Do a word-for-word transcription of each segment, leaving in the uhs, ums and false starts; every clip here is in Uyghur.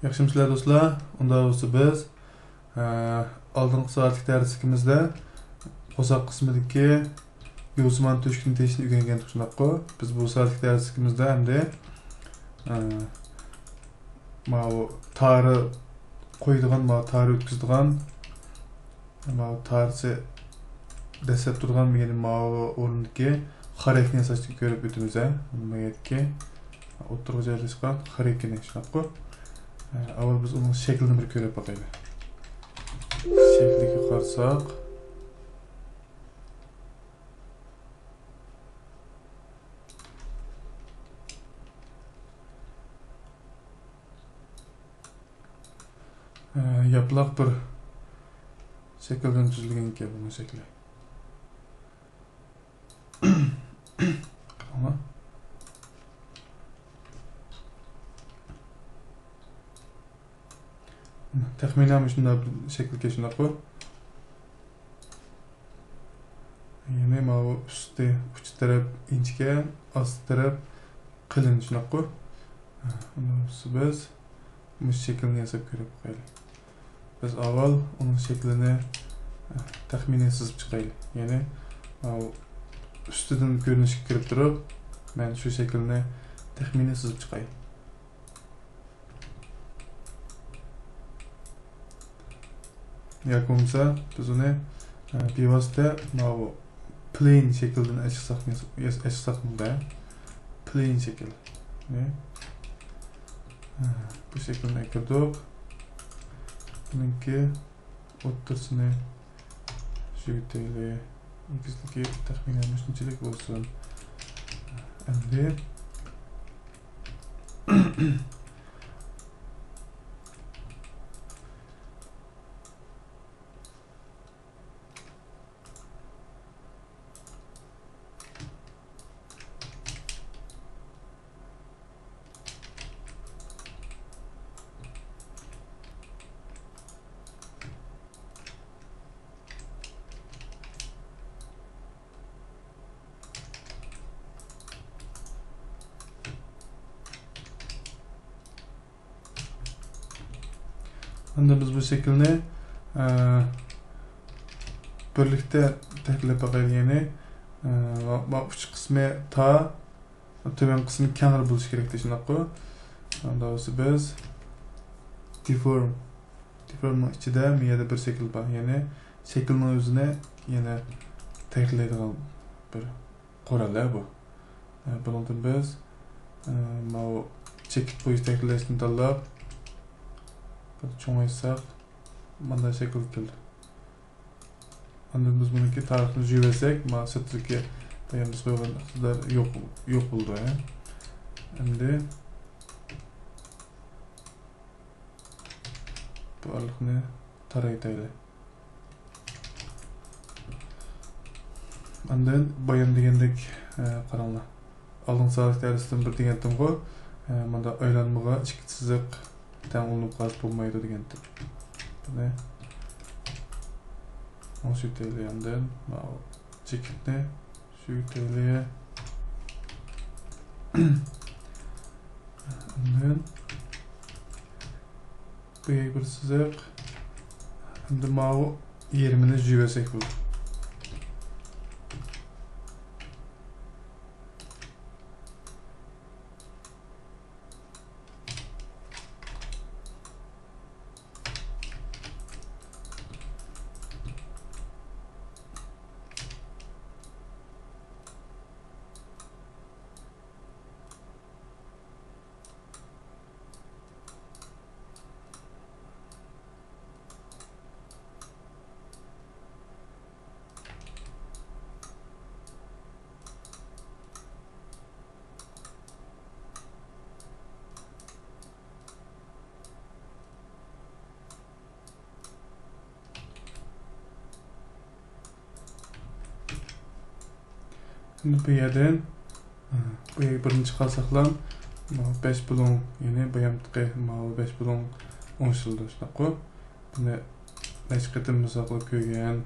ياخشىمۇسىلەر دوستلار؟ ئۇنداق بولسا بىز، ئە، ئالدىنقى سائەتلىك دەرسلىكىمىزدە قورساق قىسمىدىكى يۇۋىسىمان تۆشۈكنى تېشىشنى ئۆگەنگەنتۇق، شۇنداققۇ؟ بىز بۇ سائەتلىك دەرسلىكىمىزدە ئەمدى، ئە، ماۋۇ تارى قويىدىغان، ماۋۇ تارى ئۆتكۈزىدىغان، ماۋۇ تارىسى دەسسەپ تۇرىدىغان، يەنى ماۋۇ ئورۇندىكى خارەكنى ياساشنى كۆرۈپ ئۆتىمىز، ھە. مۇ يەردىكى ئوتتۇرىغا جايلاشقان خارەكنى، شۇنداققۇ؟ ئاۋۋال بىز ئۇنىڭ شەكلىنى بىر كۆرۈپ باقايلى. شەكلىگە قارىساق، ئە، ياپىلاق بىر شەكىلدىن تۈزۈلگەن ئىكەن بۇنىڭ شەكلى. قاراڭلار. تەخمىنەن مۇشۇنداق بىر شەكىلكەن، شۇنداققۇ؟ يەنى ماۋۇ ئۈستى، ئۇچ تەرەپ ئىنچىكە، ئاستى تەرەپ قېلىن، شۇنداققۇ؟ ئۇنى بىز مۇشۇ شەكىلنى ياساپ كۆرۈپ باقايلى. بىز ئاۋۋال ئۇنىڭ شەكلىنى، تەخمىنىي سىزىپ چىقايلى. يەنى ماۋۇ ئۈستىدىن كۆرۈنۈشكە كىرىپ تۇرۇپ، مەن شۇ شەكىلنى تەخمىنىي سىزىپ چىقاي. ياكى بولمىسا بىز ئۇنى، ئە، بىۋاسىتە ماۋۇ پلېين شەكىلدىن ئېچىقساق، ياس-، ئېچىقساق بولىدۇ. پلېين شەكىل. ئە، بۇ شەكىلنى ئەكىردۇق. بۇنىڭكى ئوتتۇرىسىنى شۇ يېتەيلى. ئېگىزلىكى تەخمىنەن مۇشۇنچىلىك بولسۇن. ئەمدى ئەمدى بىز بۇ شەكىلنى، ئە، بىرلىكتە تەھرىرلەپ باقايلى. يەنى، ئە، ما-، ما ئۇچ قىسمى تا، تۆۋەن قىسمى كەڭرى بولۇشى كېرەك، شۇنداققۇ؟ ئەمدى بولسا بىز دېفورم، دېفورمنىڭ ئىچىدە مۇ يەردە بىر شەكىل بار. يەنى شەكىلنىڭ ئۆزىنى يەنە تەھرىرلەيدىغان بىر قورال، ھە، بۇ. ئە، بۇنىڭدىن بىز، ئە، ماۋۇ چېكىت بويىچە تەھرىرلەشنى تاللاپ، بۇنى چوڭايتساق، مانداق شەكىلگە كېلىدۇ. ئاندىن بىز بۇنىڭكى تارىخىنى يۇيۇۋەتسەك، مانا سىرتتىكى بايام بىز قويغان ئىقتىدار يوق، يوق بولىدۇ، ھە. ئەمدى بۇ ئارىلىقنى تارايتايلى. ئاندىن بايام دېگەندەك، ئە، قاراڭلار. ئالدىنقى سائەتلىك دەرستىن بىر دېگەنتىمغۇ، ئە، مۇنداق ئايلانمىغا ئىككى سىزىق تەڭ ئۇلىنىپ قالسا بولمايدۇ دېگەنتىم. بۇنى ئوڭشىتايلى ئاندىن. ماۋۇ چېكىتنى شۇ تەۋرە. ئاندىن بۇ يەرگە بىر سىزىق. ئەمدى ماۋۇ يېرىمىنى يۇيۇۋەتسەك بولىدۇ. ئەمدى بۇ يەردىن، بۇ يەرگە بىرىنچى قالساقلا، ماۋۇ بەش بۇلۇڭ، يەنى بايامقى ماۋۇ بەش بۇلۇڭ ئوڭشىلىدۇ، شۇنداققۇ؟ بۇنى نەچچە قېتىم مىسال قىلىپ كۆرگەن.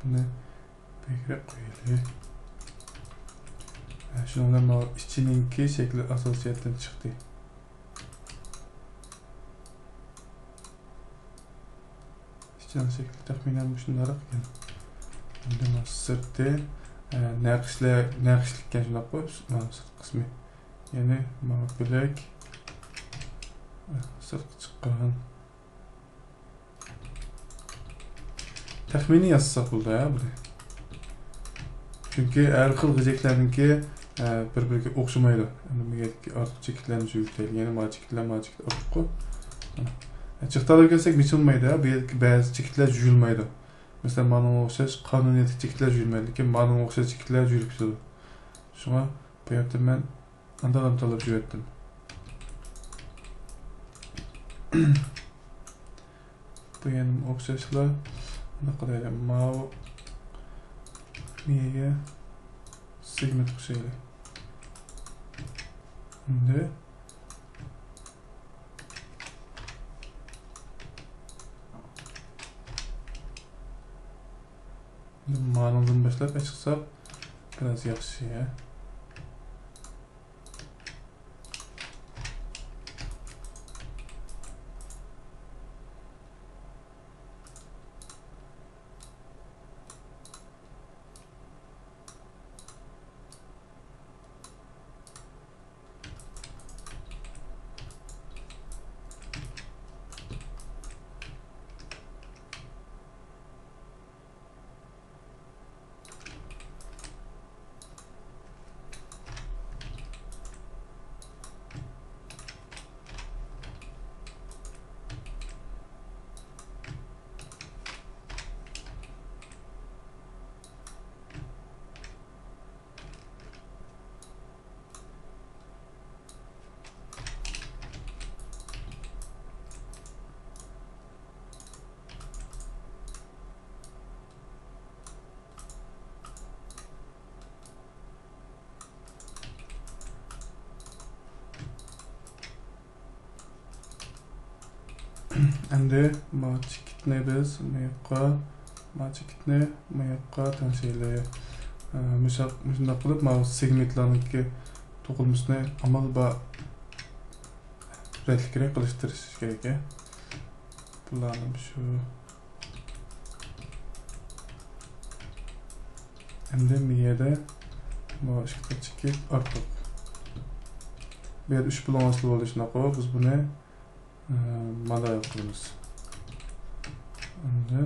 بۇنى بەكرەك قويايلى. شۇنىڭ بىلەن ماۋۇ ئىچىنىڭكى شەكلى ئاساسىي جەھەتتىن چىقتى. ئىچىنىڭ شەكلى تەخمىنەن مۇشۇنداق ئىكەن. ئەمدى مانا سىرتى، ئە، نەقىشلە-، نەقىشلىككەن شۇنداققۇ، مانا سىرت قىسمى. يەنى مانا بىلەك، ئە، سىرتقا چىققان. تەخمىنىي ياسىساق بولىدۇ ھە بۇنى. چۈنكى ھەر خىل غىجەكلەرنىڭكى، ئە، بىر-بىرىگە ئوخشىمايدۇ. ئەمدى بۇ يەردىكى ئارتۇق چېكىتلەرنى يۇيۇپ كەيلى. يەنە مانا چېكىتلەر، مانا چېكىت ئارتۇققۇ. ئە، چىقتالاپ كەلسەك مېچىلمايدۇ ھە. بۇ يەردىكى بەزى چېكىتلەر يۇيۇلمايدۇ. مەسىلەن، مانىڭغا ئوخشاش قانۇنىيەتلىك چېكىتلەر يۇيۇلمايدۇ، لېكىن مانىڭغا ئوخشاش چېكىتلەر يۇيۇلۇپ كېتىدۇ. شۇڭا بۇ يەردە مەن ئانداق ئادەم تاللاپ يۈرۈۋەتتىم. بۇ يەنە ئوخشاشلا. بۇنداق قىلايلى. ماۋۇ مىيەگە سېگمېنت قوشايلى. ئەمدى مانىڭدىن باشلاپ ئېچىقساق، بىراز ياخشى. ئەمدى ما چېكىتنى بىز مۇياققا، ما چېكىتنى مۇياققا تەڭشەيلى. ئە، مۇشاق-، مۇشۇنداق قىلىپ، ماۋۇ سېگمېنتلارنىڭكى توقۇلمىسىنى ئامال بار رەتلىكرەك قىلىشقا تىرىشىش كېرەك. بۇلارنى شۇ. ئەمدى مىيەدە بۇ ئىككى چېكىت ئارتۇق. بۇ يەردە ئۈچ بۇلۇڭ ھاسىل بولدى، شۇنداققۇ؟ بىز بۇنى، ئە، مانا قىلىمىز. ئەمدى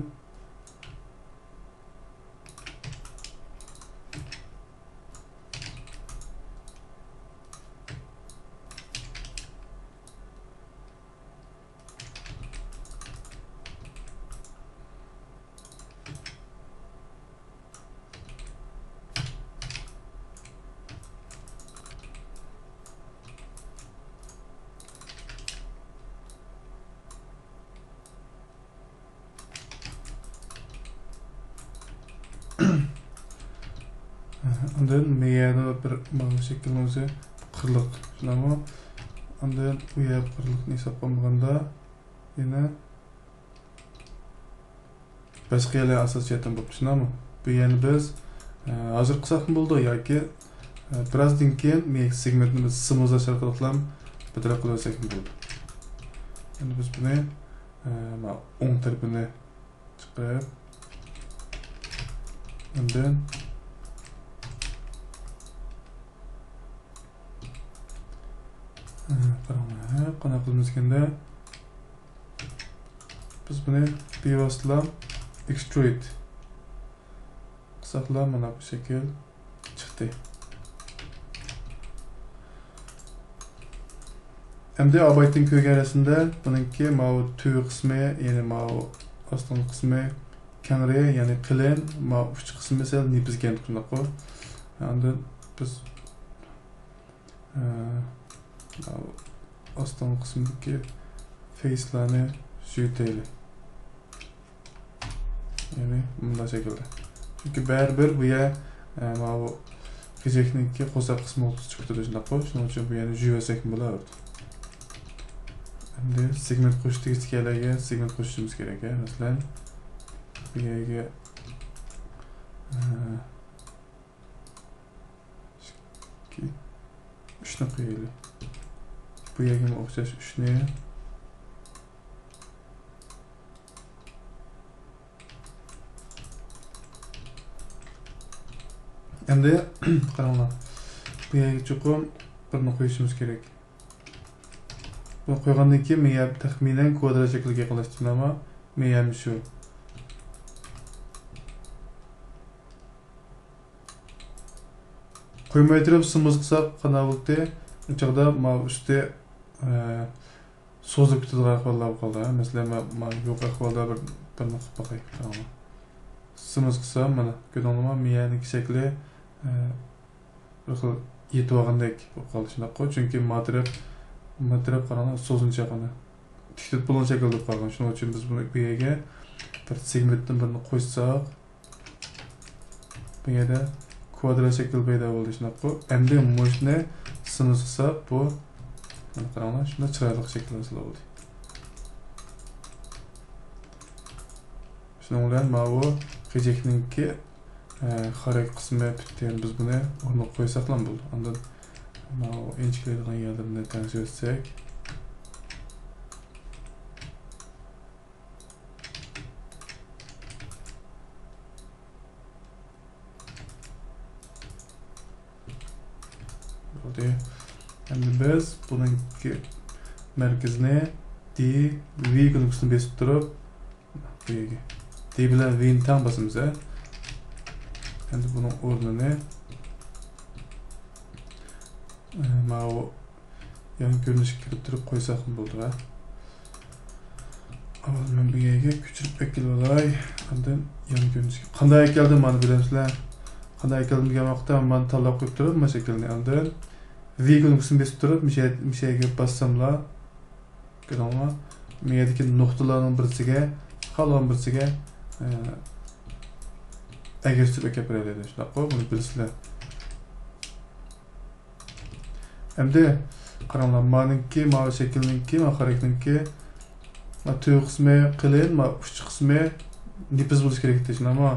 ئاندىن مىيەنى بىر مانا شەكىلنىڭ ئۆزى قىرلىق، شۇنداقمۇ؟ ئاندىن ئۇ يەر قىرلىقنى ھېسابقا ئالمىغاندا يەنە باشقا يەرلەر ئاساسىي جەھەتتىن بوپتۇ، شۇنداقمۇ؟ بۇ يەرنى بىز، ئە، ھازىر قىلساقمۇ بولىدۇ ياكى، ئە، بىراز دىن كېيىن مېيەك سېگمېنتنى بىز سىمۋوللاش ئارقىلىقلا بىر تەرەپ قىلىۋەتسەكمۇ بولىدۇ. ئەمدى بىز بۇنى، ئە، مانا ئوڭ تەرىپىنى چىقىرىپ، ئاندىن، ئە، قاراڭلار، قانداق قىلىمىز ئىكەندە؟ بىز بۇنى بىۋاسىتىلا ئېكسترۇد قىلساقلا، مانا بۇ شەكىل چىقتى. ئەمدى ئاۋۋالدىن كۆرگەن رەسىمدە بۇنىڭكى ماۋۇ تۈۋى قىسمى، يەنى ماۋۇ ئاستىنقى قىسمى كەڭرى، يەنى قېلىن، ماۋۇ ئۈچ قىسمى سەل نېپىزكەن شۇنداققۇ. ئاندىن بىز، ئە، ماۋۇ ئاستىنقى قىسمىدىكى فېيسلارنى يۇيۇۋېتەيلى. يەنى مۇنداق شەكىلدە. چۈنكى بەرىبىر بۇ يەر، ئە، ماۋۇ غىجەكنىڭكى قورساق قىسمى ئوتتۇرىغا چىقىپ تۇرىدۇ، شۇنداققۇ؟ شۇنىڭ ئۈچۈن بۇ يەرنى يۇيۇۋەتسەكمۇ بولىدۇ. ئەمدى سېگمېنت قوشۇش دېگۈچىگە سېگمېنت قوشۇشىمىز كېرەك، مەسىلەن، بۇ يەرگە، ئە، قويايلى. بۇ يەرگىمۇ ئوخشاش ئۈچنى. ئەمدى قاراڭلار. بۇ يەرگە چوقۇم بىرنى قويۇشىمىز كېرەك. بۇنى قويغاندىن كېيىن، مېيە تەخمىنەن كۋادرات شەكىلگە يېقىنلاشتىم، ئەمما مېيەم شۇ. قويماي تۇرۇپ سىمىز قىلساق قانداق بولدى؟ ئۇ چاغدا ماۋۇ ئۈستى، ئە، سوزۇلۇپ كېتىدىغان ئەھۋاللار بولۇپ قالدى. مەسىلەن، مەن، مەن يۇقىرى ئەھۋالدا بىر، بىرنى قىلىپ باقاي. تامام. سىمىز قىلسام، مانا، كۆردۈڭلارمۇ؟ مېيەنىڭكى شەكلى، ئە، بىر خىل يېتىۋالغاندەك بولۇپ قالدى، شۇنداققۇ؟ چۈنكى ما تەرەپ، ما تەرەپ قاراڭلار، سوزۇلۇشى قانداق. تىكتۈرۈپ بولغان شەكىلدە بولۇپ قالغان. شۇنىڭ ئۈچۈن بىز بۇنى بۇ يەرگە بىر سېگمېنتتىن بىرنى قويساق، بۇ يەردە كۋادرات شەكىل پەيدا بولدى، شۇنداققۇ؟ ئەمدى مۇشۇنى سىمىز قىلساق، بۇ، مانا قاراڭلار، شۇنداق چىرايلىق شەكىل ھاسىل بولدى. شۇنىڭ بىلەن ماۋۇ غېجەكنىڭكى، ئە، خارەك قىسمى پۈتتى. يەنى بىز بۇنى ئورنىغا قويساقلا بولدى. ئاندىن ماۋۇ ئىنچىكىلەيدىغان يەرلىرىنى تەڭشىۋەتسەك. بولدى. ئەمدى بىز بۇنىڭكى مەركىزىنى دى ۋى كۇنۇپكىسىنى بېسىپ تۇرۇپ، بۇ يەرگە دى بىلەن ۋىنى تەڭ باسىمىز، ھە. ئەمدى بۇنىڭ ئورنىنى، ئە، ماۋۇ يان كۆرۈنۈشكە كىرىپ تۇرۇپ قويساقمۇ بولىدۇ، ھە. ئاۋۋال مەن بۇ يەرگە كۆچۈرۈپ ئەكېلىۋالاي. ئاندىن يان كۆرۈنۈشكە. قانداق ئەكەلدىم مانا، بىلەمسىلەر؟ قانداق ئەكەلدىم دېگەن ۋاقىتتا مانا تاللاپ قويۇپ تۇرۇپ، مانا شەكىلنى. ئاندىن ۋى كۇنۇپكىسىنى بېسىپ تۇرۇپ، مۇشۇ يەر-، مۇشۇ يەرگە باسساملا، كۆردۈڭلارمۇ؟ مۇ يەردىكى نۇقتىلارنىڭ بىرسىگە، خالىغان بىرسىگە، ئە، ئەگەشتۈرۈپ ئەكەپ بېرەلەيدۇ. شۇنداققۇ؟ بۇنى بىلىسىلەر. ئەمدى قاراڭلار، مانىڭكى، ماۋۇ شەكىلنىڭكى، ماۋۇ خارەكنىڭكى، ماۋۇ تۈۋ قىسمى قېلىن، ماۋۇ ئۇچ قىسمى نېپىز بولۇشى كېرەك ئىدى، شۇنداقمۇ؟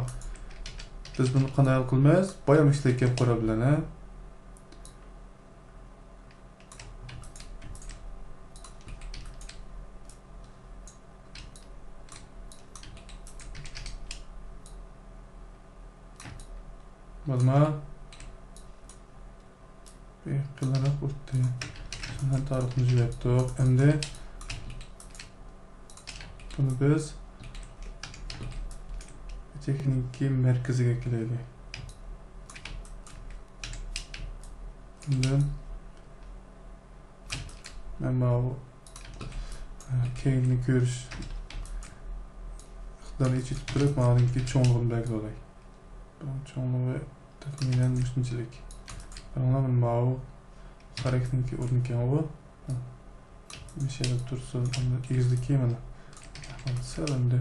بىز بۇنى قانداق ھەل قىلىمىز؟ بايام ئىشلەتكەن قورال بىلەن، ھە؟ بولدىمۇ؟ بىر قېلىنراق ئۆتتى. شۇنداق تارىخنى يۈزۈۋەتتۇق. ئەمدى بۇنى بىز تېخنىكى مەركىزىگە ئەكېلەيلى. ئاندىن مەن ماۋۇ، ئە، كەينىنى كۆرۈش ئىقتىدارىنى ئېچىۋېتىپ تۇرۇپ، ماۋۇنىڭكى چوڭلۇقىنى بەلگىلىۋالاي. بۇنىڭ چوڭلۇقى تەخمىنەن مۇشۇنچىلىك. مانا ماۋۇ خارەكنىڭكى ئورنى كەڭ بۇ. مۇشۇ يەردە تۇرسۇن، ئاندىن ئېگىزلىكى مانا. مانا سەل ئەمدى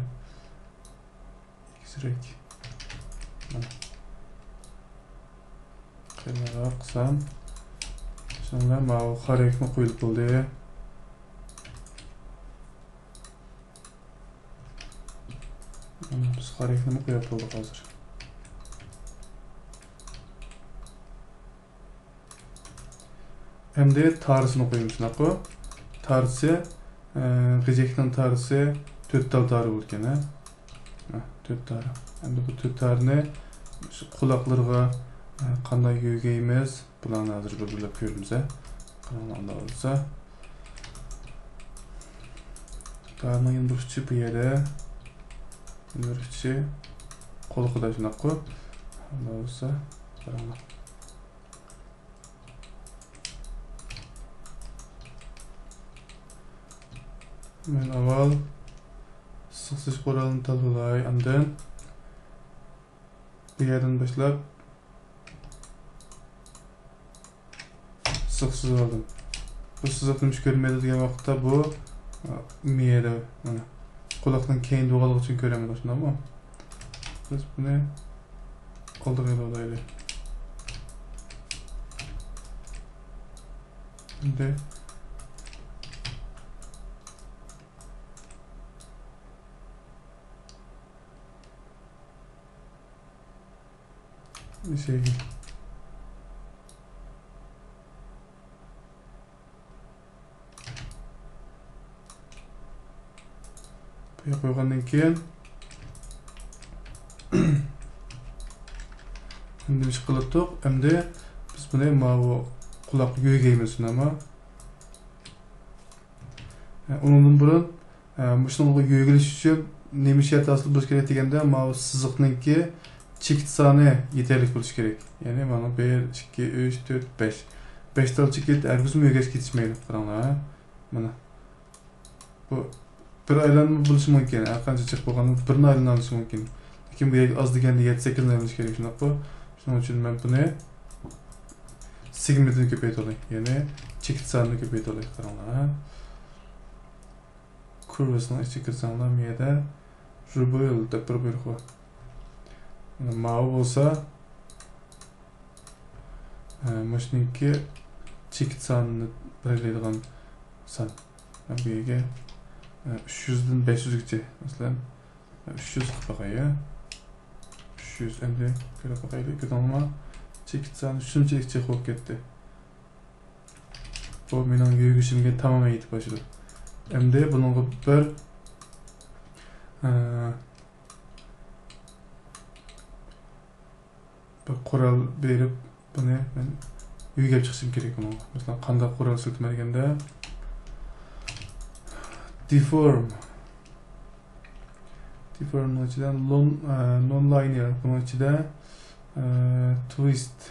ئېگىزرەك. مانا. قېلىنراق قىلسام. شۇنىڭ بىلەن ماۋۇ خارەكمۇ قويۇلۇپ بولدى. مانا بىز خارەكنىمۇ قويۇپ بولدۇق ھازىر. ئەمدى تارىسىنى قويىمىز، شۇنداققۇ؟ تارىسى، ئە، غېجەكنىڭ تارىسى تۆت تال تارى بولىدىكەن، ھە؟ ھە، تۆت تارى. ئەمدى بۇ تۆت تارىنى شۇ قۇلاقلىرىغا، ئە، قانداق يۆگەيمىز؟ بۇلارنى ھازىر بىر-بىرلەپ كۆرىمىز، ھە؟ قاراڭلار، ئۇنداق بولسا. تارنىڭ يەنە بىر ئۇچى بۇ يەردە. يەنە بىر ئۇچى قۇلىقىدا، شۇنداققۇ؟ ئۇنداق بولسا، قاراڭلار. مەن ئاۋۋال سىقسىش قورالىنى تاللىۋالاي، ئاندىن بۇ يەردىن باشلاپ سىزىق سىزىۋالدىم. بۇ سىزىق نېمىشقا كۆرۈنمەيدۇ دېگەن ۋاقىتتا، بۇ، ئا، مىيەدە، مانا، قۇلاقنىڭ كەينىدە بولغانلىقى ئۈچۈن كۆرەلمىدۇق، شۇنداقمۇ؟ بىز بۇنى ئالدىغا ئېلىۋالايلى. ئەمدى بىر شەيگە. قويغاندىن كېيىن، ئەمدى نېمە ئىش قىلاتتۇق؟ ئەمدى بىز بۇنى ماۋۇ قۇلاققا يۆگەيمىز، شۇنداقمۇ؟ ئۇنىڭدىن بۇرۇن، ئە، مۇشۇنىڭغا يۆگىلىش ئۈچۈن نېمە شەرت ھاسىل بولۇشى كېرەك دېگەندە، ماۋۇ سىزىقنىڭكى چېكىت سانى يېتەرلىك بولۇشى كېرەك. يەنى مانا بىر، ئىككى، ئۈچ، تۆت، بەش. بەش تال چېكىت ھەرگىزمۇ يۆگەشكە يېتىشمەيدۇ. قاراڭلار، ھە؟ مانا. بۇ بىر ئايلانما بولۇشى مۇمكىن. ھەر قانچە جىق بولغاندا بىرنى ئايلىنالىشى مۇمكىن. لېكىن بۇ يەرگە ئاز دېگەندە يەتتە، سەككىزنى ئايلىنىشى كېرەك، شۇنداققۇ؟ شۇنىڭ ئۈچۈن مەن بۇنى سېگمېنتىنى كۆپەيتەلەي. يەنى چېكىت سانىنى كۆپەيتەلەي. قاراڭلار، ھە؟ كۇرۋىسىنىڭ ئىچىگە كىرسەڭلار، مۇ يەردە رۇبل دەپ بىر بۇيرۇق بار. ماۋۇ بولسا، ئە، مۇشۇنىڭكى چېكىت سانىنى بەلگىلەيدىغان سان. بۇ يەرگە، ئە، ئۈچ يۈزدىن بەش يۈزگىچە، مەسىلەن، ئۈچ يۈز قىلىپ باقاي، يا. ئۈچ يۈز، ئەمدى كۆرۈپ باقايلى، كۆردۈڭلارمۇ؟ چېكىت سانى شۇنچىلىك جىق بولۇپ كەتتى. بۇ مېنىڭ يۆگىشىمگە تامامەن يېتىپ باشلىدى. ئەمدى بۇنىڭغا بىر، ئە، بىر قورال بېرىپ، بۇنى مەن يۆگەپ چىقىشىم كېرەك بۇنىڭغا. مەسىلەن، قانداق قورال ئىشلىتىمەن دېگەندە، دېفورم. دېفورمنىڭ ئىچىدە لون-، ئە، نون لاينېر، بۇنىڭ ئىچىدە، ئە، توۋىست.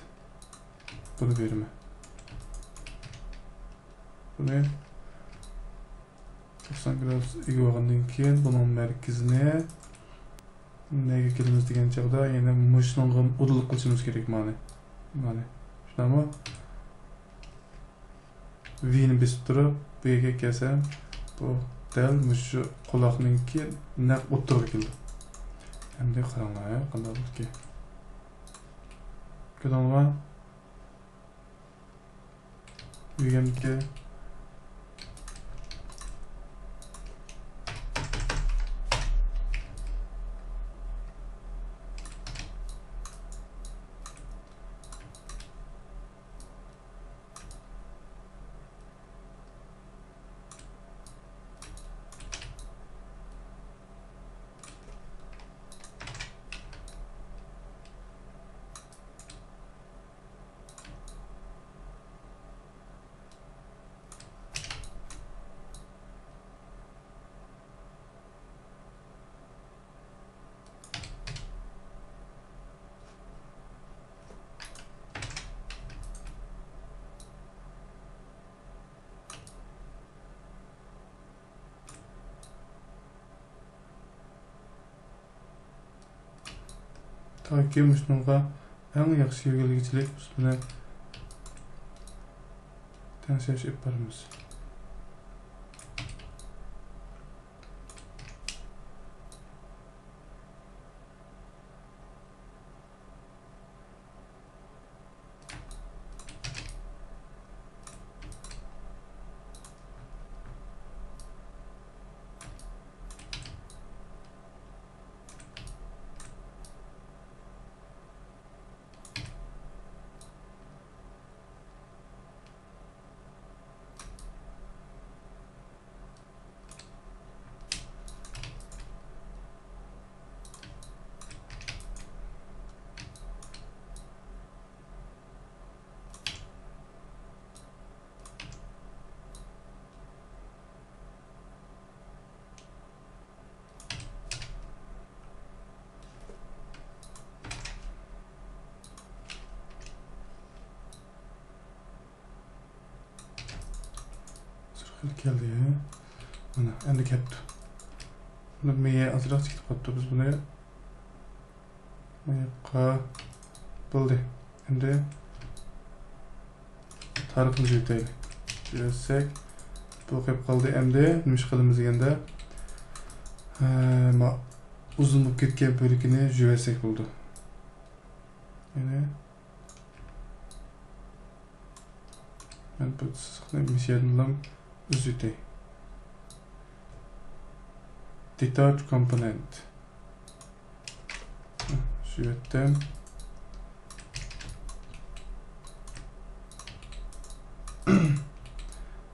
بۇنى بېرىمەن. بۇنى توقسان گرادۇس ئىگە بولغاندىن كېيىن، بۇنىڭ مەركىزىنى نەگە كېلىمىز دېگەن چاغدا، يەنە مۇشۇنىڭغا ئۇدۇل قىلىشىمىز كېرەك مانى. مانى. شۇنداقمۇ؟ ۋىنى بېسىپ تۇرۇپ، بۇ يەرگە كەلسەم، بۇ دەل مۇشۇ قۇلاقنىڭكى نەق ئوتتۇرىغا كېلىدۇ. ئەمدى قاراڭلار، قانداق بولدىكى. كۆردۈڭلارمۇ؟ ئۆگەندىكى. تاكى مۇشۇنىڭغا ئەڭ ياخشى يۆگەلگۈچىلىك ئۈستىنى تەڭشەش ئېلىپ بارىمىز. سۈرخىل كەلدى. مانا، ئەمدى كەپتۇ. بۇنى مېيى ئازراق چىقىپ قاپتۇ. بىز بۇنى ماياققا بولدى. ئەمدى تارىخنى يۆتەيلى. يۆتسەك، بۇ قېلىپ قالدى. ئەمدى نېمە ئىش قىلىمىز دېگەندە، ھە، ما-، ئۇزۇن بولۇپ كەتكەن بۆلىكىنى يۆۋەتسەك بولىدۇ. يەنى مەن بۇ سىزىقنى مىسىيەدىنلا ئۈزۈتەي. Detach component. شۇ يەردىن.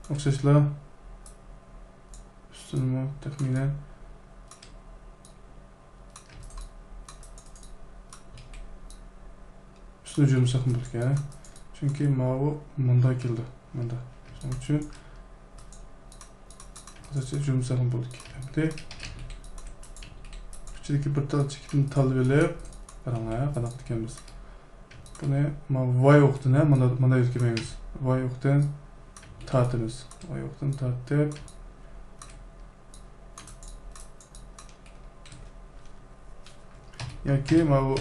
ئوخشاشلا. ئۈستىنىمۇ تەخمىنەن بۇنى جۇمساقمۇ بولىدىكەن. چۈنكى ماۋۇ مۇنداق كېلىدۇ. مۇنداق. شۇنىڭ ئۈچۈن ھازىرچە جۇمساقمۇ بولىدىكەن. ئەمدى ئىچىدىكى بىر تال چېكىتنى تاللىۋېلىپ، قاراڭلار، قانداق ئىكەنمىز. بۇنى ما-، ۋاي ئوقتىن، ھە، مانا، مانا يۈز كېلمەيمىز. ۋاي ئوقتىن تارتىمىز. ۋاي ئوقتىن تارتىپ، ياكى ماۋۇ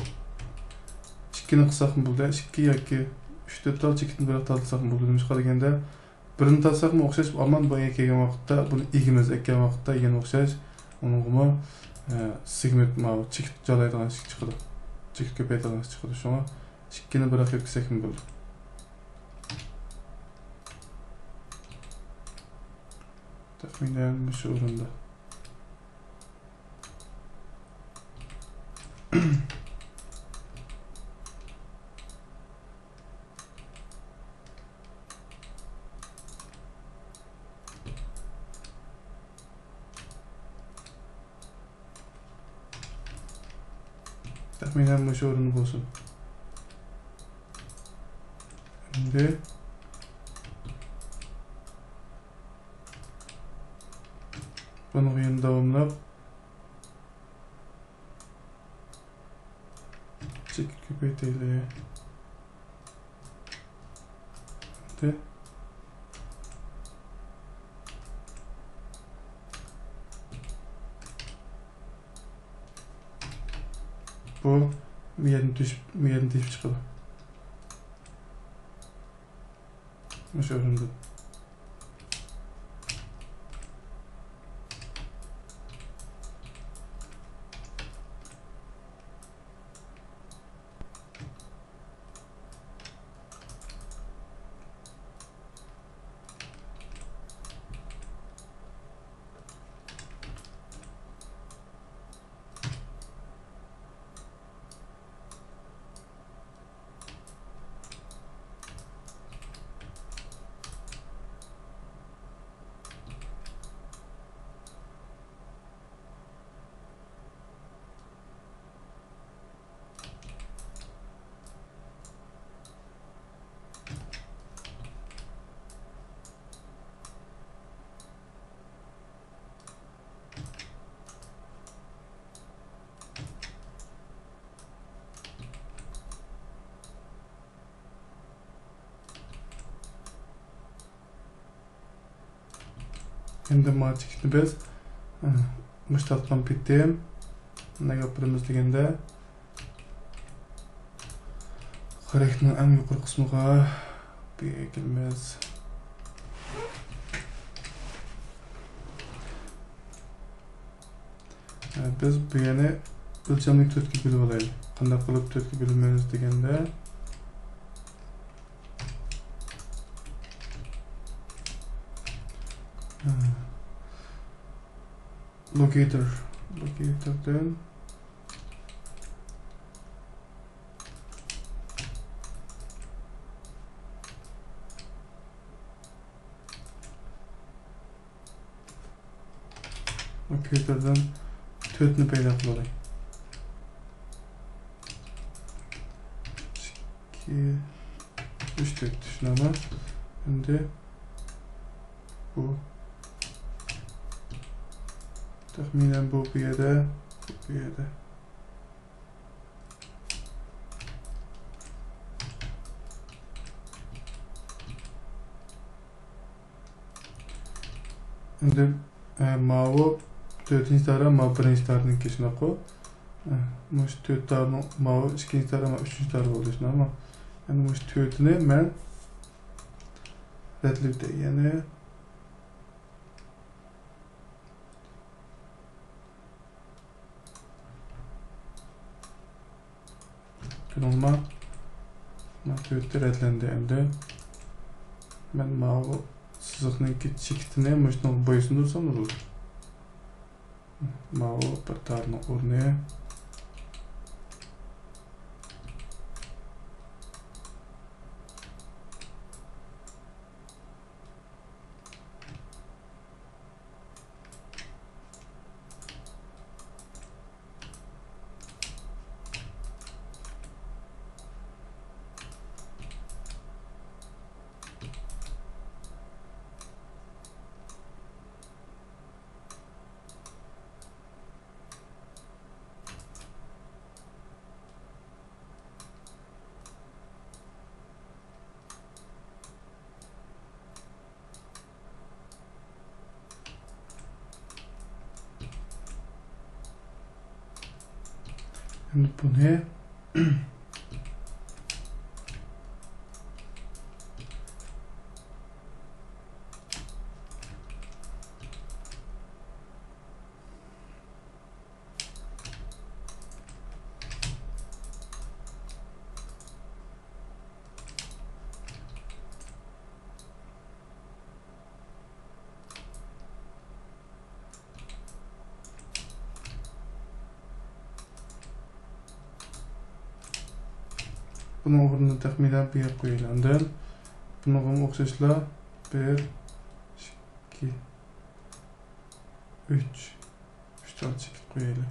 ئىككىنى قىلساقمۇ بولىدۇ. ئىككى ياكى ئۈچ، تۆت تال چېكىتنى بىراق تارتساقمۇ بولىدۇ. نېمىشقا دېگەندە، بىرنى تارتساقمۇ ئوخشاش، ئامان بۇ يەرگە كەلگەن ۋاقىتتا، بۇنى ئېگىمىز، ئەككەن ۋاقىتتا يەنە ئوخشاش، ئۇنىڭغىمۇ، ئە، سېگمېنت، ماۋۇ چېكىت جالايدىغان ئىشىك چىقىدۇ. چېكىت كۆپەيتىدىغان ئىشىك چىقىدۇ. شۇڭا ئىككىنى بىراق يەپ كەلسەكمۇ بولىدۇ. تەخمىنەن مۇشۇ ئورۇندا. تەخمىنەن مۇشۇ ئورۇندا بولسۇن. ئەمدى بۇنىڭغا يەنە داۋاملاپ چېكىت كۆپەيتەيلى. بۇ، بۇ يەردىن تۆشۈپ، بۇ يەردىن تۆشۈپ چىقىدۇ. مۇشۇ ئورۇندىن. ئەمدى مانا چېكىتنى بىز، ئە، مۇشۇ تارتقان پېتىم نېمىگە ئاپىرىمىز دېگەندە، خەرەكنىڭ ئەڭ يۇقىرى قىسمىغا بىر كېلىمىز. ئە، بىز بۇ يەرنى ئۆلچەملىك تۆتكە بۆلۈپ ئالايلى. قانداق قىلىپ تۆتكە بۆلىمىز دېگەندە، ئە، لوكېيتور، لوكېيتوردىن لوكېيتوردىن تۆتنى پەيدا قىلالاي. ئىككى، ئۈچ، تۆت. شۇنداقمۇ؟ ئەمدى بۇ. تەخمىنەن بۇ، بۇ يەردە، بۇ يەردە. ئەمدى، ئە، ماۋۇ تۆتىنچى دائىرە، ماۋۇ بىرىنچى دائىرىنىڭكى، شۇنداققۇ؟ ئە، مۇشۇ تۆت دائىرىنىڭ، ماۋۇ ئىككىنچى دائىرە، ماۋۇ ئۈچىنچى دائىرە بولدى، شۇنداقمۇ؟ ئەمدى مۇشۇ تۆتىنى مەن رەتلىدە، يەنى كۆرۈڭلار. مانا تۆتى رەتلەندى ئەمدى. مەن ماۋۇ سىزىقنىڭكى چېكىتىنى مۇشۇنىڭغا بويسۇندۇرسام بولىدۇ. ماۋۇ بىر تارنىڭ ئورنى. بۇنى بۇنىڭ ئورنىنى تەخمىنەن بۇ يەرگە قويايلى. ئاندىن بۇنىڭغىمۇ ئوخشاشلا بىر، ئىككى، ئۈچ، ئۈچ دانە چېكىت قويايلى.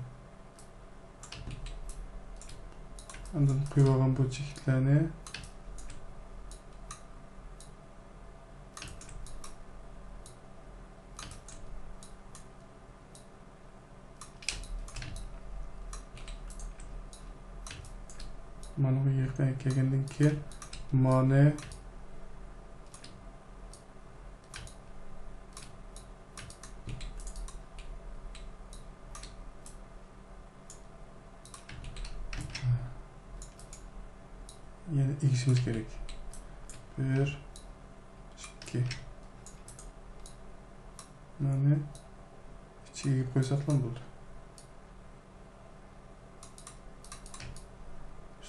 ئاندىن قويۇۋالغان بۇ چېكىتلەرنى مانا بۇ يېقىنغا كەلگەندىن كېيىن مانى يەنە ئېگىشىمىز كېرەك. بىر، ئىككى. مانا ئىچىگە ئېگىپ قويساقلا بولدى.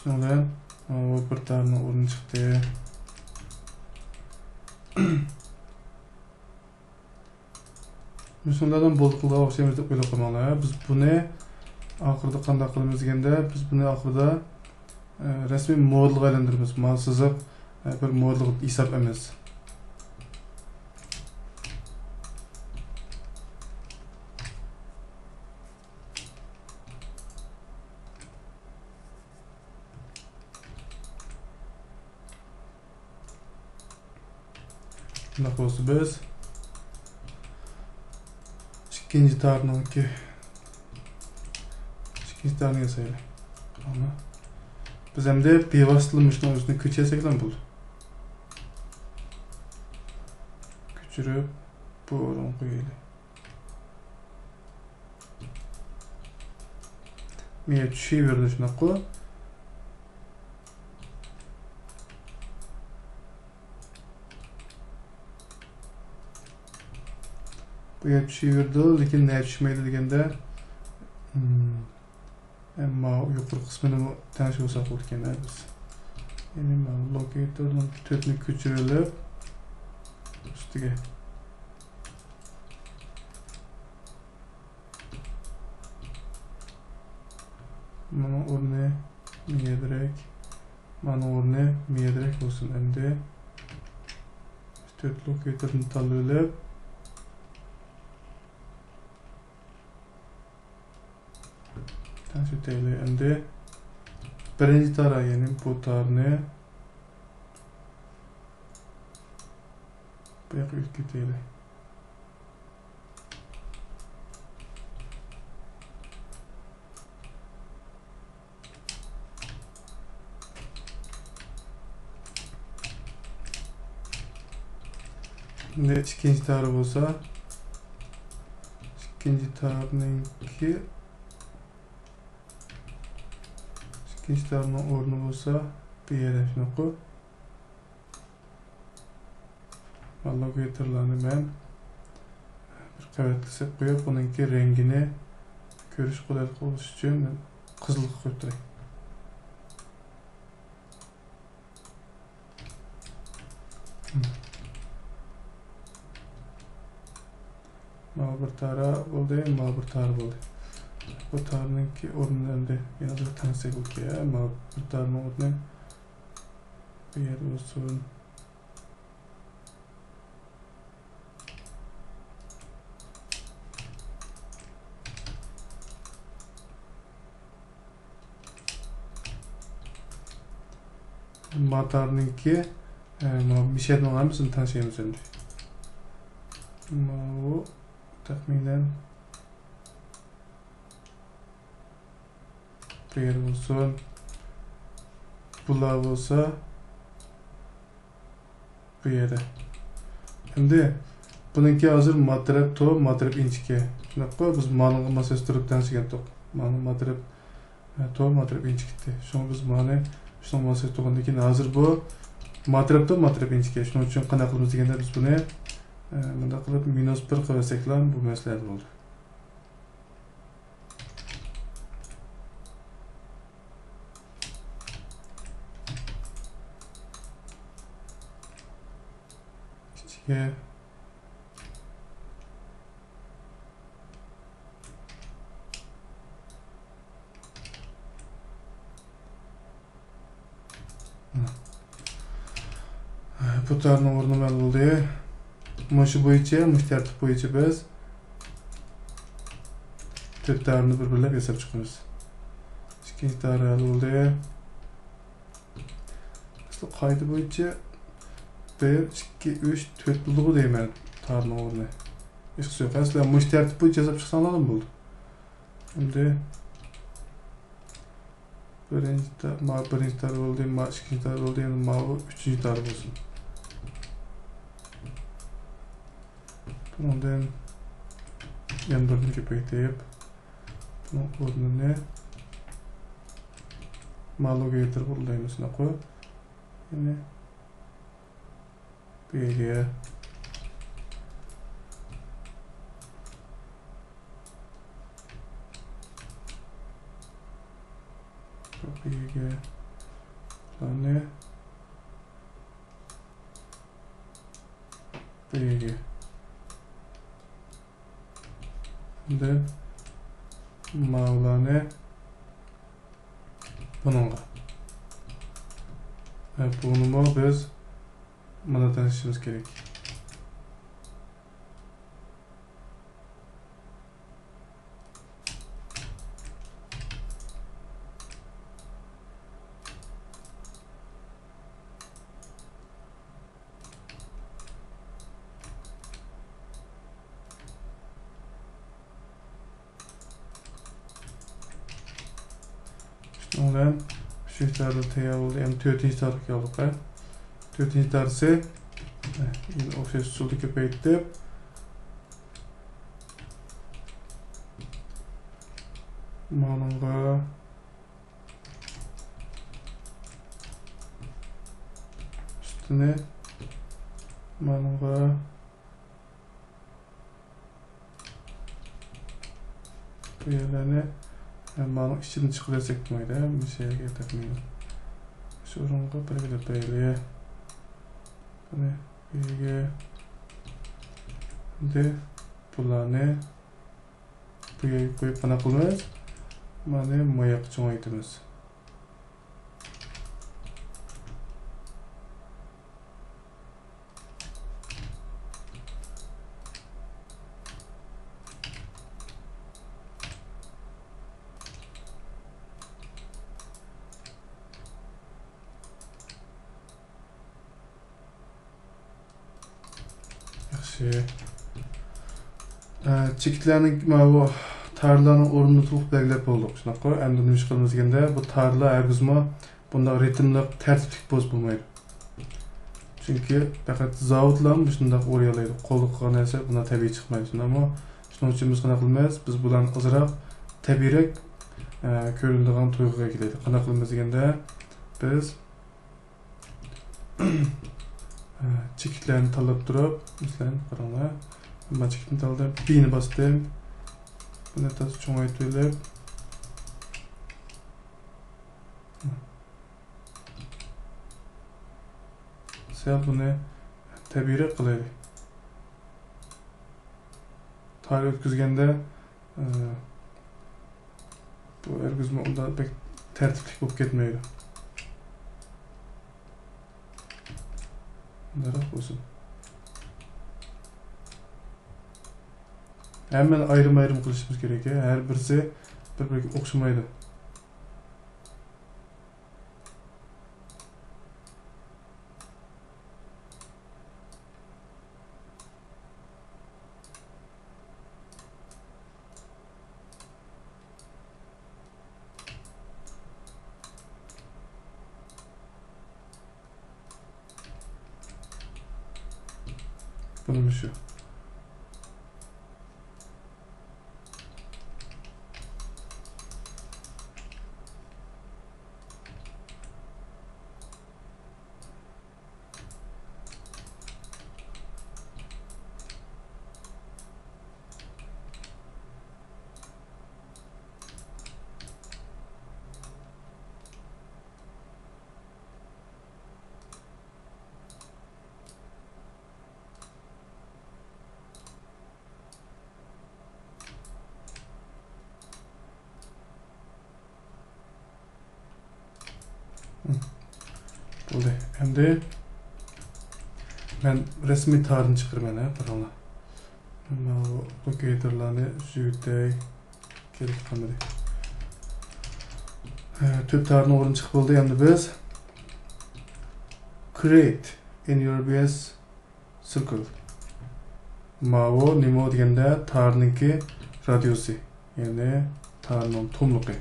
شۇنىڭ بىلەن، ئا، بىر تارنىڭ ئورنى چىقتى. مۇشۇنداق بولدى قىلغان ئوخشايمىز دەپ ئويلاپ قالماڭلار. بىز بۇنى ئاخىرىدا قانداق قىلىمىز دېگەندە، بىز بۇنى ئاخىرىدا، ئە، رەسمىي مودېلغا ئايلاندۇرىمىز. مانا سىزىق، ئە، بىر مودېل ھېساب ئەمەس. شۇنداق بولسا بىز ئىككىنچى تارنىڭكى، ئىككىنچى تارنى ياسايلى. مانا. بىز ئەمدى بىۋاسىتىلا مۇشۇنىڭ ئۆزىنى كۆچۈرسەكلا بولدى. كۆچۈرۈپ، بۇ ئورۇنغا قويايلى. مېيە چۈشۈۋېرىدۇ، شۇنداققۇ؟ بۇ يەر چۈشۈۋېرىدۇ، لېكىن نەگە چۈشمەيدۇ دېگەندە، ئەمما يۇقىرى قىسمىنىمۇ تەڭشىۋالساق بولىدىكەن بىز. يەنى مانا لوكېيتورنىڭ تۆتىنى كۆچۈرۈۋېلىپ، ئۈستىگە. مانا ئورنى مىيەدىرەك، مانا ئورنى مىيەدىرەك بولسۇن ئەمدى. تۆت لوكېيتورنى تاللىۋېلىپ، تەڭشىتەيلى ئەمدى. بىرىنچى تار، يەنى بۇ تارنى بۇ ياققا ئېلىپ كېتەيلى. ئەمدى ئىككىنچى تارى بولسا، ئىككىنچى تارنىڭكى، ئىككىنچى تارنىڭ ئورنى بولسا، بۇ يەردە شۇنداققۇ؟ لوكېيتورلارنى مەن بىر قەۋەتكە سېلىپ قويۇپ، ئۇنىڭكى رەڭگىنى كۆرۈش قولايلىق بولۇش ئۈچۈن قىزىلغا قويۇپ تۇراي. ماۋۇ بىر تارا بولدى، ماۋۇ بىر تارا بولدى. بۇ تارنىڭكى ئورنىنى ئەمدى يەنە بىر تەڭشەيلى. ماۋۇ بىر تارنىڭ ئورنى بۇ يەردە بولسۇن. ماتارنىڭكى، ئە، مانا مىشەدنىڭ ھەممىسىنى تەڭشەيمىز ئەمدى. ماۋۇ تەخمىنەن بۇ يەر بولسۇن. بۇلار بولسا بۇ يەردە. ئەمدى بۇنىڭكى ھازىر ماترەپ توم، ماترەپ ئىنچىكە. شۇنداققۇ؟ بىز مانىڭغا ماسلاشتۇرۇپ تەڭشىگەنتۇق. مانا ماترەپ ھە، توغرا، ماترەپ ئىنچىكىتتى. شۇڭا بىز مانا شۇنىڭ ماسىۋى تۇرغاندىن كېيىن، ھازىر بۇ ماترەپتە ماترەپ ئىنچىكە. شۇنىڭ ئۈچۈن قانداق قىلىمىز دېگەندە، بىز بۇنى، ئە، مۇنداق قىلىپ مىنۇس بىر قىلىۋەتسەكلا بۇ مەسىلە ھەل بولدى. ئىچىگە. بۇ تارنىڭ ئورنى ھەل بولدى. مۇشۇ بويىچە، مۇشۇ تەرتىپ بويىچە بىز تۆت تارنى بىر-بىرلەپ ياساپ چىقىمىز. ئىككىنچى تار ھەل بولدى. ئەسلى قائىدە بويىچە بىر، ئىككى، ئۈچ، تۆت بولىدىغۇ دەيمەن تارنىڭ ئورنى. ھېچقىسى يوق. ئەسلى مۇشۇ تەرتىپ بويىچە ياساپ چىقساڭلارمۇ بولىدۇ. ئەمدى بىرىنچى تا-، ما بىرىنچى تار بولدى، ما ئىككىنچى تار بولدى، يەنە ماۋۇ ئۈچىنچى تار بولسۇن. بۇنىڭدىن يەنە بىرنى كۆپەيتىپ، بۇنىڭ ئورنىنى مالوگېتىر بولدى، شۇنداققۇ؟ يەنى بۇ يەرگە، بۇ يەرگە، بۇلارنى بۇ يەرگە. ئەمدى ماۋۇلارنى بۇنىڭغا. ھە، بۇنىمۇ بىز مانا تەڭشىشىمىز كېرەك. شۇنىڭ بىلەن ئۈچىنچى تاردا تەييار بولدى. ئەمدى تۆتىنچى تارغا كەلدۇق، ھە. تۆتىنچى تارسى، ھە، يەنە ئوخشاش ئۇسۇلدا كۆپەيتتۇق. مانىڭغا ئۈستىنى، مانىڭغا بۇ يەرلەرنى، ھە، مانىڭ ئىچىدىن چىقىۋەتسەك بولمايدۇ، ھە، مۇشۇ يەرگە تەقمىنەن. شۇ ئورۇنغا بىرگە دەپ بېرەيلى. بۇنى بىرگە. ئەمدى بۇلارنى بۇ يەرگە قويۇپ قانداق قىلىمىز؟ مانى ماياققا چوڭايتىمىز. ياخشى. ئە، چېكىتلەرنىڭ، ماۋۇ تارلارنىڭ ئورنىنى تولۇق بەلگىلەپ بولدۇق، شۇنداققۇ؟ ئەمدى نېمە ئىش قىلىمىز دېگەندە، بۇ تارلار ھەرگىزمۇ بۇنداق رىتىملىق، تەرتىپلىك بولسا بولمايدۇ. چۈنكى پەقەت زاۋۇتلارمۇ مۇشۇنداق ئورىيالايدۇ. قولدا قىلغان نەرسە بۇنداق تەبىئىي چىقمايدۇ، شۇنداقمۇ؟ شۇنىڭ ئۈچۈن بىز قانداق قىلىمىز؟ بىز بۇلارنى ئازراق تەبىئىيرەك، ئە، كۆرۈنىدىغان تۇيغۇغا ئەكېلەيلى. قانداق قىلىمىز دېگەندە، بىز چېكىتلەرنى تاللاپ تۇرۇپ، مەسىلەن، قاراڭلار، مەن چېكىتنى تاللىدىم، پىنى باستىم. بۇنى تازا چوڭايتىۋېلىپ، سەل بۇنى تەبىئىيرەك قىلايلى. تار ئۆتكۈزگەندە، ئى، بۇ ھەرگىزمۇ ئۇنداق بەك تەرتىپلىك بولۇپ كەتمەيدۇ. مۇنداقراق بولسۇن. ھەممىنى ئايرىم-ئايرىم قىلىشىمىز كېرەك، ھە؟ ھەر بىرسى بىر-بىرىگە ئوخشىمايدۇ. بۇنىمۇ شۇ. بولدى. ئەمدى مەن رەسمىي تارنى چىقىرىمەن، ھە، قاراڭلار. ماۋۇ لوكېيتورلارنى يۈزۈۋېتەي. كېرەك قالمىدى. ھە، تۆت تارنىڭ ئورنى چىقىپ بولدى. ئەمدى بىز create in your B S circle. ماۋۇ نېمە دېگەندە تارنىڭكى رادىيۇسى، يەنى تارنىڭ توملۇقى.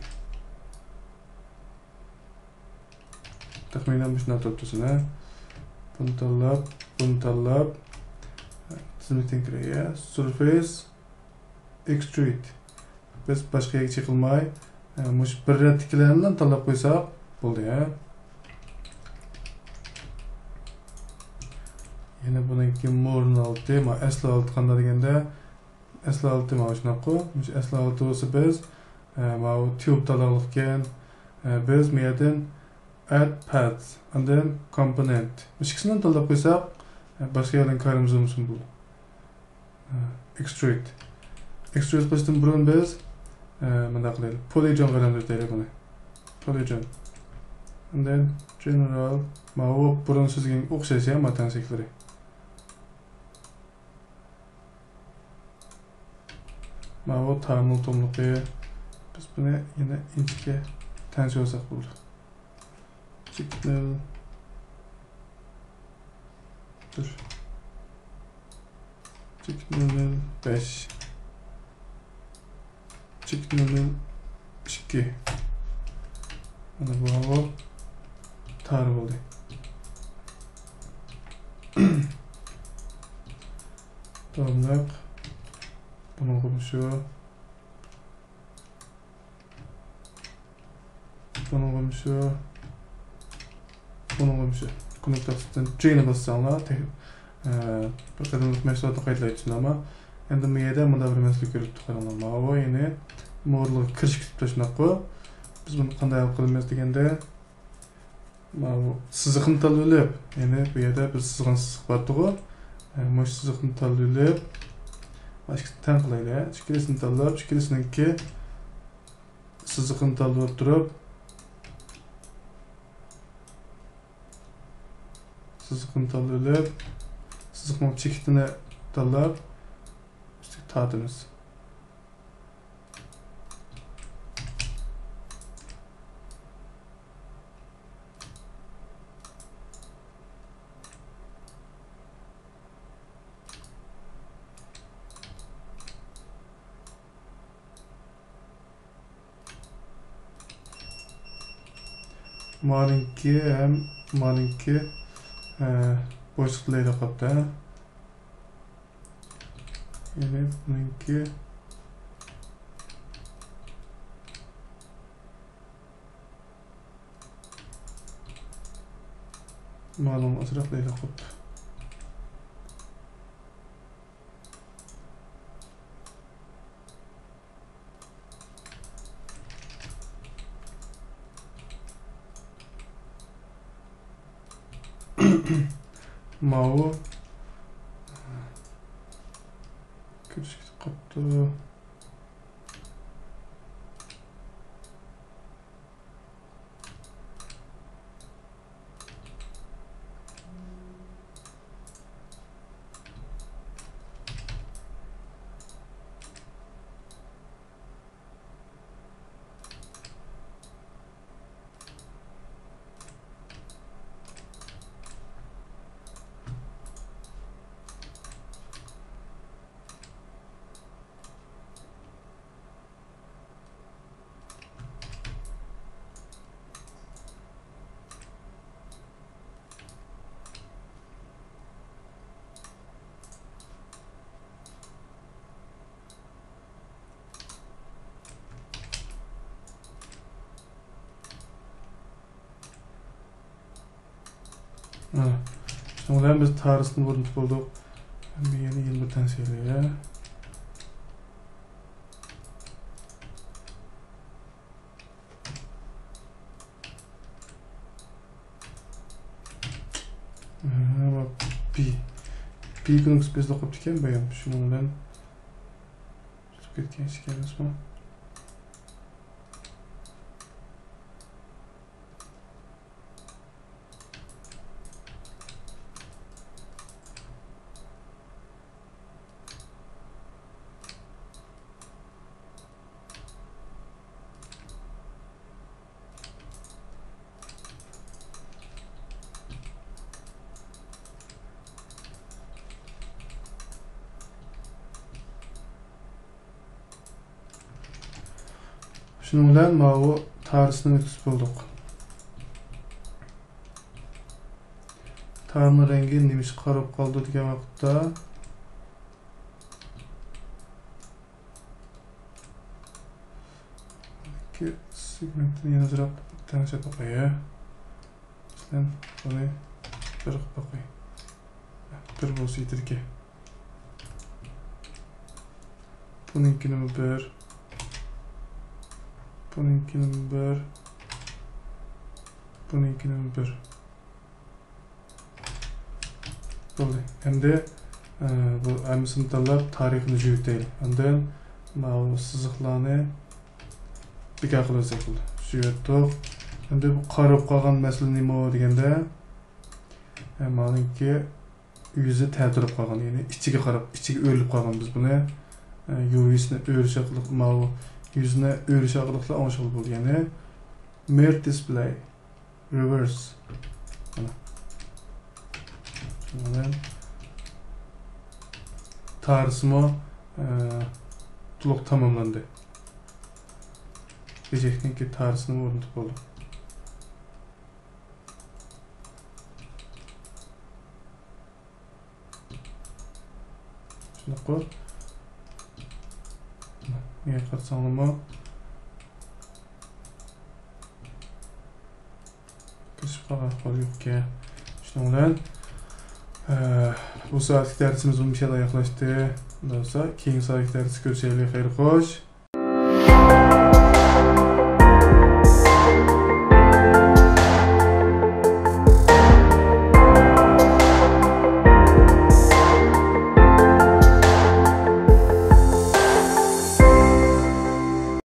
تەخمىنەن مۇشۇنداق تۇرۇپتۇ سىنە. بۇنى تاللاپ، بۇنى تاللاپ، تىزىملىكتىن كىرەي، يە. Surface extrude. بىز باشقا يەرگە چېقىلماي، ئە، مۇشۇ بىر رەتتىكىلەرنى تاللاپ قويساق بولدى، ھە. يەنە بۇنىڭكى مورنىڭ ئالدى، ما، ئەسلى ئالدى قانداق دېگەندە، ئەسلى ھالىتى ماۋۇ شۇنداققۇ؟ مۇشۇ ئەسلى ھالىتى بولسا بىز، ئە، ماۋۇ تيۇب تاللاقلىقكەن. ئە، بىز مۇ يەردىن add paths، ئاندىن component. مۇشۇ ئىككىسىنى تاللاپ قويساق، ئە، باشقا يەردىن كارىمىز بولمىسۇن بۇ. ئە، extrude. Extrude قىلىشتىن بۇرۇن بىز، ئە، مۇنداق قىلايلى. Polygon قىلىمىز دەيلى بۇنى. Polygon. ئاندىن general. ماۋۇ بۇرۇن سۆزلىگەنگە ئوخشاش يا، ما تەڭ شەكىللىرى. ماۋۇ تارنىڭ توملۇقى. بىز بۇنى يەنە ئىنچىكە تەڭشىۋالساق بولىدۇ. جىك نۆل بىر. جىك نۆل نۆل بەش. جىك نۆل نۆل ئىككى. مانا بۇ تار بولدى. داۋاملىق. بۇنىڭغىمۇ شۇ. بۇنىڭغىمۇ شۇ. بۇنىڭغىمۇ شۇ. كۇنۇپكا تەخسىتىدىن جېنى باسساڭلار، تەك-، ئە، بىر قېتىملىق مەھسۇلاتنى قايتىلايدۇ، شۇنداقمۇ؟ ئەمدى بۇ يەردە مۇنداق بىر مەسىلە كۆرۈپ چىقىرىڭلار. ماۋۇ، يەنى مورلىغا كىرىش كۈتۈپ تاشلاپقۇ. بىز بۇنى قانداق ھەل قىلىمىز دېگەندە، ماۋۇ سىزىقنى تاللىۋېلىپ، يەنى بۇ يەردە بىر سىزغان سىزىق بارتىغۇ. ئە، مۇشۇ سىزىقنى تاللىۋېلىپ، مانا ئىككىسىنى تەڭ قىلايلى. ئىككىلىسىنى تاللاپ، ئىككىلىسىنىڭكى سىزىقنى تاللىۋېلىپ تۇرۇپ، سىزىقنى تاللىۋېلىپ، سىزىقنىڭ چېكىتىنى تاللاپ، ئۈستىگە تارتىمىز. مانىڭكى ھەم مانىڭكى، ئە، بوشلۇقتا لەيلەپ قاپتۇ، ھە؟ يەنى بۇنىڭكى مانىڭ ئازراق لەيلەپ قاپتۇ. ماۋۇ كىرىشكە قاپتۇ. ھە. شۇنىڭ بىلەن بىز تارىسنى ئورنىتىپ بولدۇق. ئەمدى يەنە يېڭى بىر تەڭشەيلى. ھە، بى. بى كۇنۇپكىسى بېسىلىپ قاپتىكەن بايام. شۇنىڭ بىلەن ئۆتۈپ كەتكەن ئىش ئەمەسمۇ؟ شۇنىڭ بىلەن ماۋۇ تارىسىنى ئۆتكۈزۈپ بولدۇق. تارنىڭ رەڭگى نېمىشقا قارا بولۇپ قالدى دېگەن ۋاقىتتا، سېگمېنتنى يەنە ئازراق تەڭشەپ باقاي. مەسىلەن، بۇنى بىر قىلىپ باقاي. بىر بولسا يېتىدىكەن. بۇنىڭكىنىمۇ بىر. بۇنىڭكىنىمۇ بىر. بۇنىڭكىنىمۇ بىر. بولدى. ئەمدى، ئە، بۇ ھەممىسىنى تاللاپ تارىخىنى يۈرۈتەيلى. ئاندىن ماۋۇ سىزىقلارنى بىكار قىلىۋەتسەك بولدى. يۈرۈتتۇق. ئەمدى بۇ قارا بولۇپ قالغان مەسىلە نېمە دېگەندە، ئە، مانىڭكى يۈزى تەتۈرۈپ قالغان، يەنى ئىچىگە قاراپ، ئىچىگە ئۆرۈلۈپ قالغان. بىز بۇنى، ئە، يۇ ۋى سىنى ئۆرۈش ئارقىلىق، ماۋۇ يۈزىنى ئۆرۈش ئارقىلىقلا ئوڭشىغىلى بولىدۇ. يەنى مىررور دىسپلەي، رېۋېرس. مانا. شۇنىڭ بىلەن تارىسىمۇ، ئە، تولۇق تاماملاندى. بېجەكنىڭكى تارىسىنى ئورنىتىپ بولدۇق. شۇنداققۇ؟ مېنى قارىساڭلارمۇ كىرىشىپ قالغان ئەھۋال يوقكەن. شۇنىڭ بىلەن، ئە، بۇ سائەتلىك دەرسىمىز مۇشۇ يەردە ئاياغلاشتى. بولسا كېيىنكى سائەتلىك دەرستە كۆرۈشەيلى. خەير خوش.